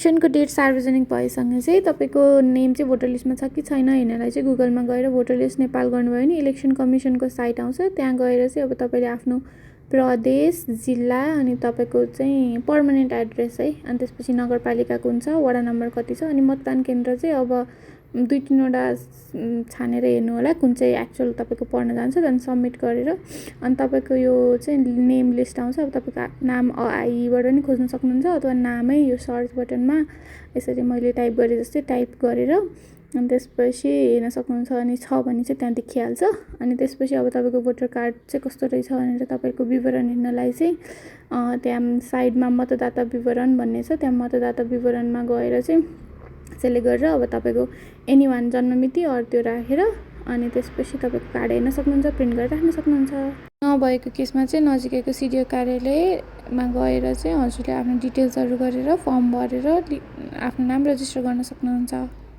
इलेक्सनको date सार्वजनिक भएसँगै चाहिँ तपाईँको नेम चाहिँ भोटर लिस्टमा छ कि छैन हेर्नलाई चाहिँ गुगलमा गएर भोटर लिस्ट नेपाल गर्नुभयो भने इलेक्सन कमिसनको साइट आउँछ। त्यहाँ गएर चाहिँ अब तपाईँले आफ्नो प्रदेश, जिल्ला अनि तपाईँको चाहिँ पर्मानेन्ट एड्रेस है, अनि त्यसपछि नगरपालिकाको हुन्छ, वडा नम्बर कति छ, अनि मतदान केन्द्र चाहिँ अब 2-3वटा छानेर हेर्नु होला कुन चाहिँ एक्चुअल तपाईँको पर्न जान्छ। त्यहाँदेखि सबमिट गरेर अनि तपाईँको यो चाहिँ नेम लिस्ट आउँछ। अब तपाईँको नाम आईबाट पनि खोज्न सक्नुहुन्छ अथवा नामै यो सर्च बटनमा यसरी मैले टाइप गरे जस्तै टाइप गरेर अनि त्यसपछि हेर्न सक्नुहुन्छ। अनि छ भने चाहिँ त्यहाँ देखिहाल्छ। अनि त्यसपछि अब तपाईँको भोटर कार्ड चाहिँ कस्तो रहेछ भनेर तपाईँको विवरण हेर्नलाई चाहिँ त्यहाँ साइडमा मतदाता विवरण भन्ने छ, त्यहाँ मतदाता विवरणमा गएर चाहिँ सेलेक्ट गरेर अब तपाईँको एनीवान जन्ममिति अरू त्यो राखेर अनि त्यसपछि तपाईँको कार्ड हेर्न सक्नुहुन्छ, प्रिन्ट गरेर राख्न सक्नुहुन्छ। नभएको केसमा चाहिँ नजिकैको सिडिओ कार्यालयमा गएर चाहिँ हजुरले आफ्नो डिटेल्सहरू गरेर फर्म भरेर आफ्नो नाम रजिस्टर गर्न सक्नुहुन्छ।